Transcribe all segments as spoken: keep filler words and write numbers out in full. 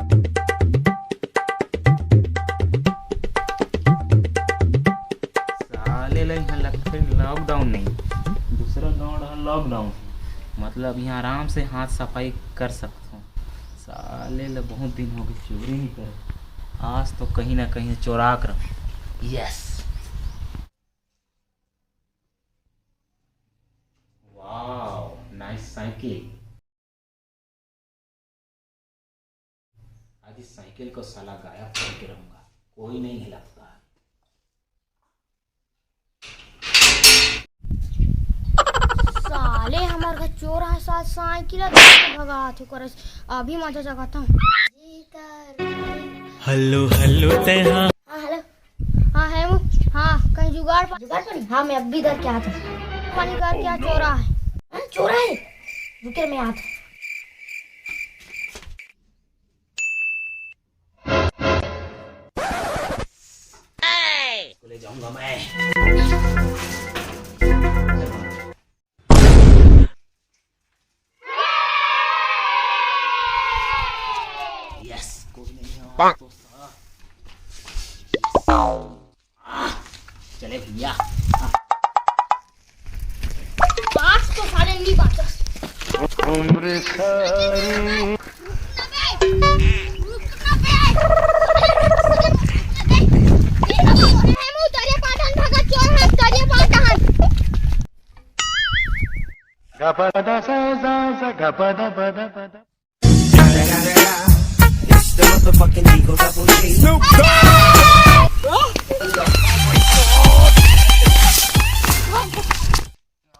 साले ल इहाँ लगथे लॉकडाउन नहीं, दूसरा गाँव रहा लॉकडाउन। मतलब इहाँ आराम से हाथ सफाई कर सकथों। साले ल बहुत दिन हो गए चोरी नहीं करे, आज तो कहीं ना कहीं चोरा कर। यस। Wow, nice cycle. आज इस साइकिल को साला गायब करके रहूंगा, कोई नहीं हिला पाएगा। साले हमर घर चोर है, साथ साइकिल भगा थे करस। अभी मजा जगाता हूँ। हेलो हेलो, तेहा। हाँ, हेलो। हाँ, है वो। हाँ, कहीं जुगाड़ पा- जुगाड़ पानी? हाँ, मैं अभी इधर क्या था। पानी का क्या चोरा है? हाँ, चोरा है। रुके, मैं आता। इसको ले जाऊंगा मैं। यस, कोई नहीं है। तो सा- चले भैया। आज तो साले नहीं बांचस। It's the motherfucking Eagle Double G.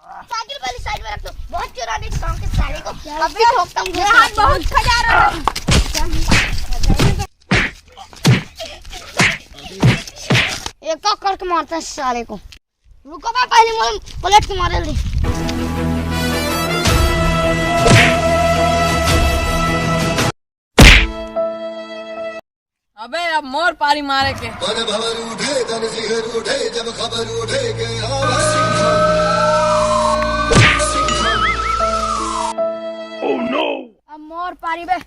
Cycle वाली साइड में रख दो। बहुत चुराने का शौक है साले को। अबे ठोकता हूँ। मेरा हाथ बहुत खजा रहा है। एक का करके मारता है साले को। रुको, मैं पहले मोर पलट के मारे ले। अबे, अब मोर पारी मारे के। मन भंवर उठे, तन सिहर उठे, जब खबर उठे के आवा सिंघम, सिंघम। Oh no! अब मोर पारी बे।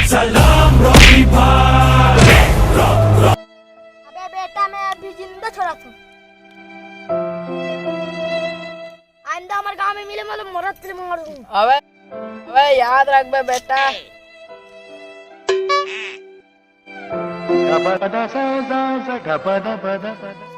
सलाम रॉकी भाई। अबे बेटा, मैं अभी जिंदा छोड़ा तू। आइंदा हमर गांव में मिले, मतलब मरत ले मार दूं। अबे, अबे याद रखबे बेटा। गपदा सा सा सा गपदा पदा पदा।